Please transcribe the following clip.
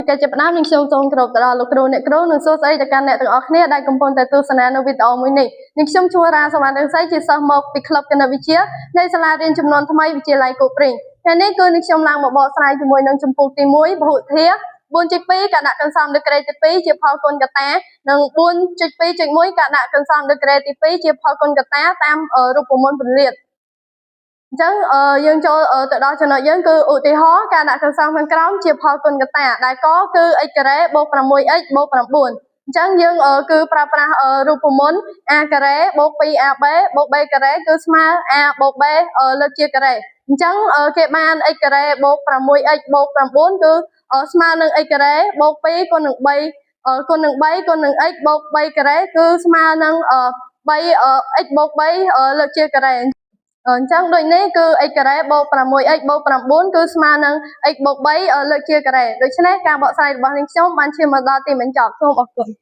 ការចាប់ផ្ដើមនឹងខ្ញុំសូមគោរពទៅដល់លោកគ្រូអ្នកគ្រូនិងសួស្តីទៅកាន់អ្នកទាំងអស់គ្នាដែលកំពុងតែទស្សនានៅវីដេអូមួយនេះនាងខ្ញុំជួរាសវណ្ណរសីជាសិស្សមកពីក្លឹបគណិតវិទ្យានៃសាលារៀនចំនួនថ្មីវិទ្យាល័យគោកព្រីងថ្ងៃនេះគឺនាងខ្ញុំឡើងមកបកស្រាយជាមួយនឹងចម្ពោះទី1ពហុធា4.2ការដាក់កន្សំដឺក្រេទី2ជាផលគុណកតានិង4.2.1ការដាក់កន្សំដឺក្រេទី2ជាផលគុណកតាតាមរូបមន្តពន្លាតអញ្ចឹងយើងចូលទៅដល់ចំណុចយើងគឺឧទាហរណ៍ការដាក់កន្សងខាងក្រោមជាផលគុណកតាដែលកគឺ x ការ៉េបូក 6x បូក9អញ្ចឹងយើងគឺប្រើប្រាស់រូបមន្ត a ការ៉េបូក 2ab បូក b ការ៉េគឺស្មើ a បូក b លើកជាការ៉េអញ្ចឹងគេបាន x ការ៉េបូក 6x បូក9គឺស្មើនឹង x ការ៉េបូក2គុណនឹង3គុណនឹង3គុណនឹង x បូក3ការ៉េគឺស្មើនឹង3 x បូក3លើកជាការ៉េអញ្ចឹងដូចនេះគឺ x ការ៉េបូក 6x បូក9គឺស្មើនឹង x បូក3លើកជាការ៉េដូច្នេះការបកស្រាយរបស់នាងខ្ញុំបានឈានមកដល់ទីបញ្ចប់សូមអរគុណ។